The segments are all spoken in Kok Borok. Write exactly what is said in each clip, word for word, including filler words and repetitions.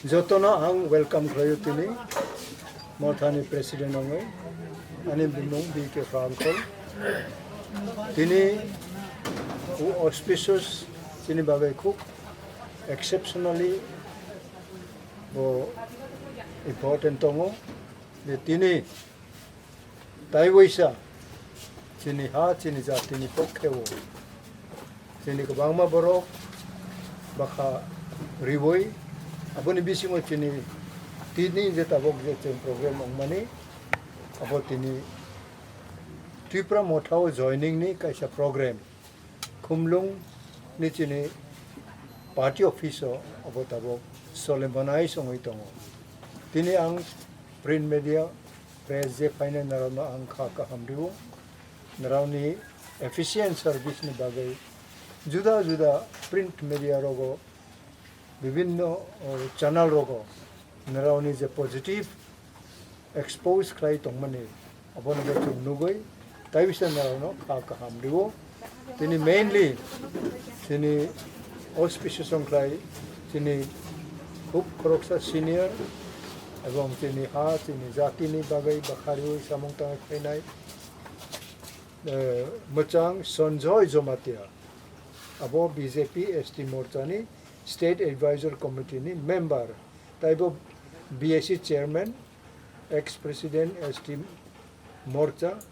Jotono ang welcome khlaio tini Mothani president wngwi, ani bumung B K Pramkhol. Tini o auspicious chini bagwi khub exceptionally bo important tongo je tini taiwaisa chini ha, chini jatini pokheo chini kwbangma borok bwkha riwi, aboni bisingo chini tini je tabuk je chwng program wngmani, abo tini Tipra Mothao joining ni kaisa program. Khumlung ni chini party office o abo tabuk solemnized wngwi tongo. Tini ang print media press je phainai norokno ang kha kaham rio. Norokni efficient service ni bagwi juda juda print media rogo bibinno, o, channel rogo norokni je positive expose khlai tongmani, abono bo chwng nugwi taiwisa norokno kha kaham rio. Tini mainly chini auspicious wngkhlai chini khub khoroksa senior ebong chini ha chini jatini bagwi bwkha riwi samung tangwi khlainai, eh, mwchang Sanjoy Jamatia, abo B J P S T morchani State Advisor Committee ni member, taibo B S C chairman, ex president S T Morcha,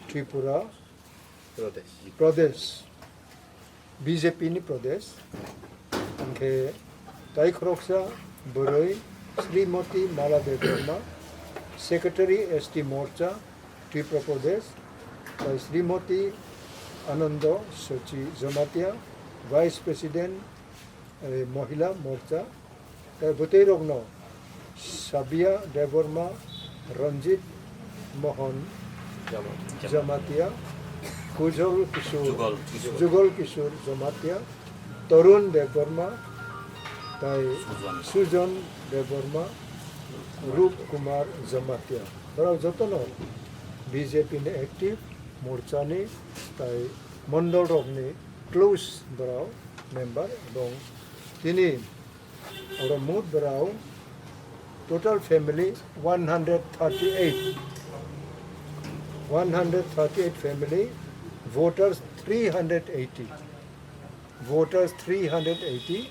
Tripura Pradesh. Pradesh, B J P ni Pradesh. Hwnkhe tai khoroksa bwrwi Srimati Mala Debbarma, secretary S T Morcha, Tripura Pradesh, tai Srimati Anando Sochi Jamatia, vice president, eh, Mohila Morcha, tai bwtwi rokno Sabia Debbarma, Ranjit Mohan Jamatia, Kujol Kishore, Jugal Kishore. Jugal Kishore Jamatia, Tarun Debbarma, tai Sujan. Sujan Debbarma, Rup Kumar Jamatia. Borok jotono B J P ni active, morchani tai mondol rokni close borok member, ebong tini oro mut borok total family one hundred thirty-eight, one hundred thirty-eight family, voters three hundred eighty, voters three hundred eighty,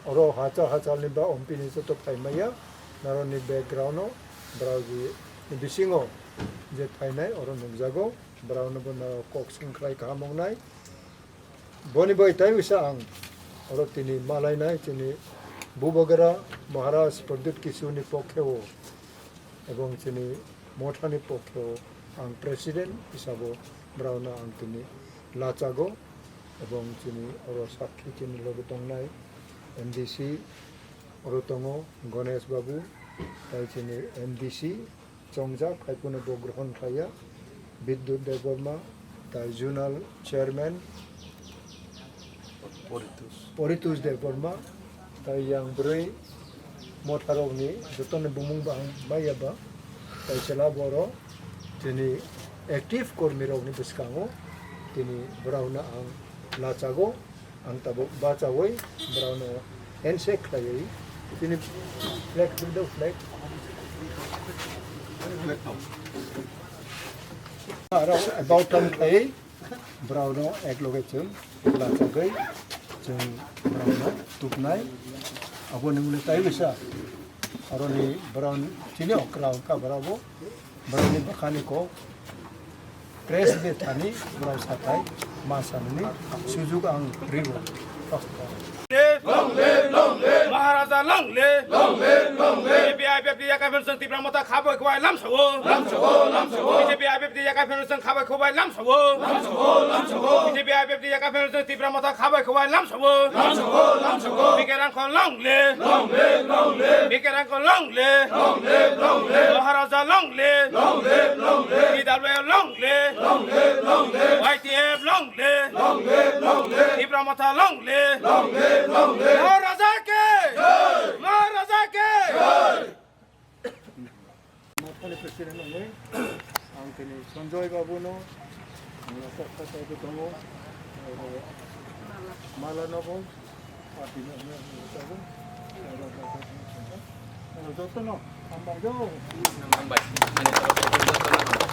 oro hachal hachal ni ba M P ni joto phaimaya, norokni background o borok ni bisingo je phainai oro nukjago, borok no bo norok kok sing khlai kaham wngnai. Boni bai tai wisa ang oro tini malainai chini Bubagra Maharaj Pradyut Kishore ni pokhe o ebong chini mothani pokhe o ang president hisabo borokno ang tini lachago ebong chini oro sakhi chini logi tongnai M D C oro tongo Ganesh Babu, tai chini M D C chongjak, hai phano bo grohon khlaiya. Bidyut Debbarma, tai Zonal Chairman Poritosh. Poritosh Debbarma, tai yang bwrwi motharokni jotoni bumung bahai maya ba, tai chwla borok chini active kormirokni bwskango tini borokno ang lachago. Ang tabuk bachaui borokno handshake khlaiwi tini flag tubdo, flag. Aro about time khlaiwi borokno ekloge chwng lachagwi chwng borokno tubnai. Aboni ulo tai wisa aroni borok chini okra wngkha borok bo. Borokni bwkhani kok press de thani borok sathai ma sanani sujuk ang rigo. Long live, long live. Maharaja long live. Long live, long live. B J P I P F T yakai phano chwng Tipra Motha kha bai khwbai lam sao. Lam sao, lam sao. B J P I P F T yakai phano chwng kha bai khwbai lam sao. Lam sao, lam sao. B J P I P F T yakai phano chwng Tipra Motha kha bai khwbai lam sao. Lam sao, lam sao. Bikerang kho long live. Long live, long live. Bikerang kho long live. Long live, long live. Maharaja long live. Long live, long live. T W F long live. Long live, long live. Y T F long live. Long live, long live. Tipra Motha long live. Long live, long live. Maharaja ke. Jai. Maharaja ke. Jai. Mothani president wngwi ang tini Sanjoy Babu no, ang sakha taibo tongo, mala nogo, party no hwnwi ang tongo. Jotono hambai do. Hambai. Ani torof theke jotono hambai.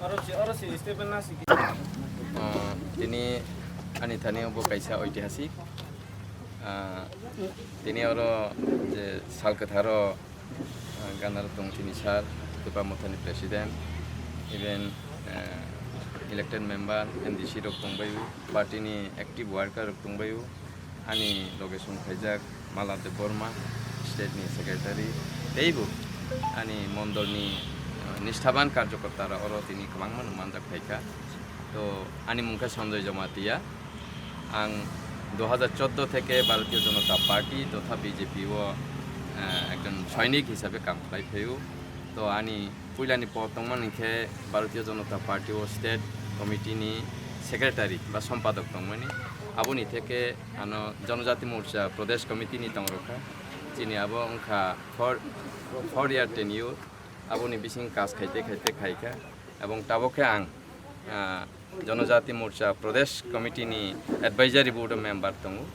Oro si, oro si statement na si. Ah, tini ani thani bo kaisa oitihasik. Ah, tini oro je sal kwtharo, ah, ganaro tong tini sir, Tupa Mothani president, even, ah, elected member, M D C rok tongbaio, party ni active worker rok tongbaio. Ani loge song khaijak Mala Debbarma, state ni secretary, teibo ani mondol ni, ah, nisthaban karjokorta rok oro tini kwbangma no manjak phaikha. To ani mung khe Sanjoy Jamatia. Ang dui hajar chordo theke Bharatiya Janata Party totha B J P o, ah, ekjon soinik hisabe kam khlai phaio. To ani puilani por tongmani khe Bharatiya Janata Party o state committee ni secretary ba sompadok tongmani. Aboni theke ano Janajati Morcha Pradesh Committee ni tongrokha. Chini abo wngkha four, four year tenure. Aboni bising kas khaite khaite khaikha. Ebong tabok khe ang, ah, Janajati Morcha Pradesh Committee ni Advisory Board o member tongo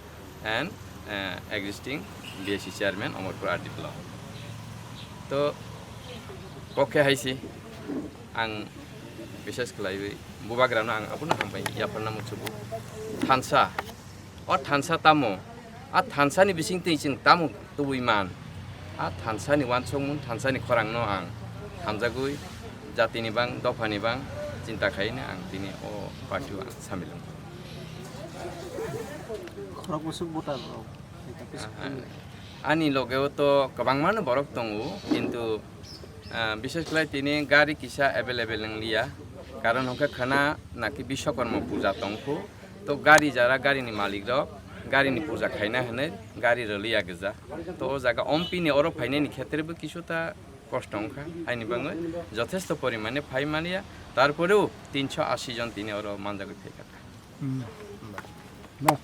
and, ah, existing B S C chairman Amarpur R D block. To, kok khe hai si, ang bishes khlaiwi bubagrano ang abono hambai yapharna muchugo. Thansa, o thansa tamo, a thansani bising twi chwng tamo tubui man, a thansani uansukmung, thansani khorangno ang hamjagwi jatini bang, dophani bang chinta khaina ang tini o party o ang samil wngkha. Khorok bwswk voter rok. Aha. Ani logeo to kwbangmano borok tongo, kintu, ah, bishes khlai tini gari kisa available wng liya, karon hwnkhe khana naki Biswakarma puja tongkhu, to gari jara garini malik rok garini puja khaina hwnwi gari rwliya gwja, to o jaga ompini oro phainani khetre bo kisu ta kosto wngkha, haini bagwi jothesto porimane phai maliya, tarporeo tinso asi jon tini oro manjagwi phaikha. Hmm. Na.